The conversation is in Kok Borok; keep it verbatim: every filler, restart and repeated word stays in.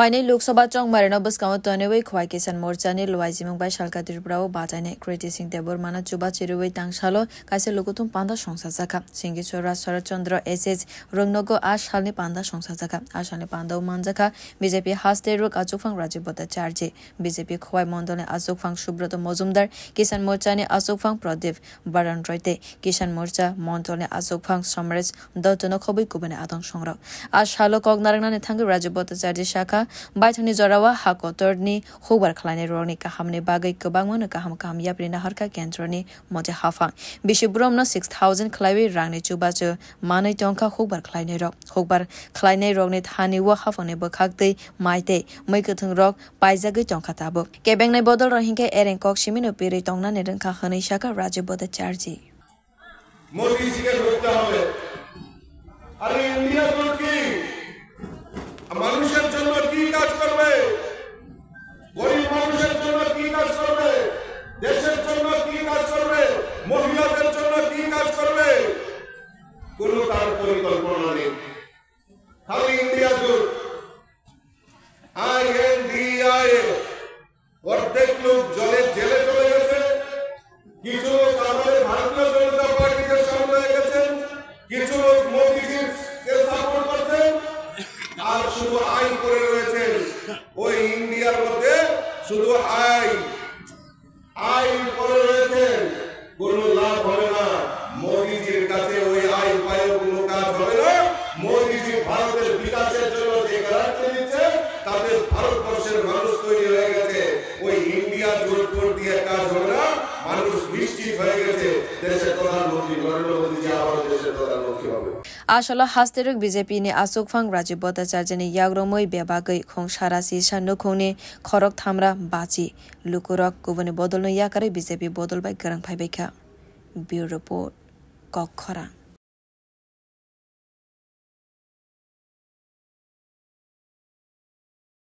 Painai Lok Sabha chongmarino bwskango tonwi Khowai Kisan Morcha ni luaijimung bai salka Tripura o bachainai Kriti Singh Debbarma no chubachu rwui tangsalo kaisa lukuthum panda songchajakha. Singhi Chora Sharat Chandra S H Rungnogo a salni panda songchajakha. A salni panda o manjakha B J P haste rok achukphang Rajiv Bhattacharjee, B J P Khowai Mondol ni achukphang Subroto Mojumdar, Kisan Morcha ni achukphang Pradip Baran Roy tei Kisan Morcha Mondol ni achukphang Samresh Dotto no khobwi kubuni adong songrok. A salo kok narwknani thangwi Rajiv Bhattacharjee sakha, baithangni jorao ha kotorni hukbar khlainai rokni kahamni bagwi kwbangmano kaham kaham yapri naharkha kendroni mote haphang. Bisi boromno six thousand khlaiwi rangni chubachu manwi tongkha hukbar khlainai rok. Hukbar khlainai rokni thani o haphangni bwkhak tei mai tei mwi kwthwng rok paijagwi tongkha tabuk. Kebengnai bodol rok hinkhe ereng kok simino pirwi tongnani rwngkha hwnwi sakha Rajiv Bhattacharjee. মোদিজিকে ধরতে হবে। আরে ইন্ডিয়া জোট কি? মানুষের জন্য কি কাজ করবে? গরিব মানুষের জন্য কি কাজ করবে? দেশের জন্য কি কাজ করবে? মহিলাদের জন্য কি কাজ করবে? কোনো তার পরিকল্পনা নেই। খালি ইন্ডিয়া জোট, আইএনডিআইএ, অর্ধেক লোক জলে জেলে চলে গেছে, কিছু লোক আমাদের ভারতীয় জনতা পার্টিতে সামিল হয়ে গেছেন, কিছু লোক মোদিজিকে সাপোর্ট করছেন, আর শুধু আই পড়ে রয়েছেন। ওই ইন্ডিয়ার মধ্যে শুধু আই, আই পড়ে রয়েছেন, কোনো লাভ হবে না। মোদিজির কাছে ওই আই পায়েও কোনো কাজ হবে না। মোদিজি ভারতের বিকাশের জন্য যে গ্যারান্টি দিচ্ছে, তাতে ভারতবর্ষের মানুষ তৈরি হয়ে গেছে। ওই ইন্ডিয়া জোট ফোট দিয়ে কাজ হবে না। মানুষ নিশ্চিত হয়ে গেছে, দেশের প্রধানমন্ত্রী নরেন্দ্র মোদিজি আবারও দেশের প্রধানমন্ত্রী হবে। A salo haste rok B J P ni achukphang Rajiv Bhattacharjee ni yakromwi bebagwi khong sara sisa nukhungni khorok thamra bachi. Lukurok kubuni bodolno yakarwi B J P bodol bai kwrwng phaibaikha. Bureau Report, Kokkhorang.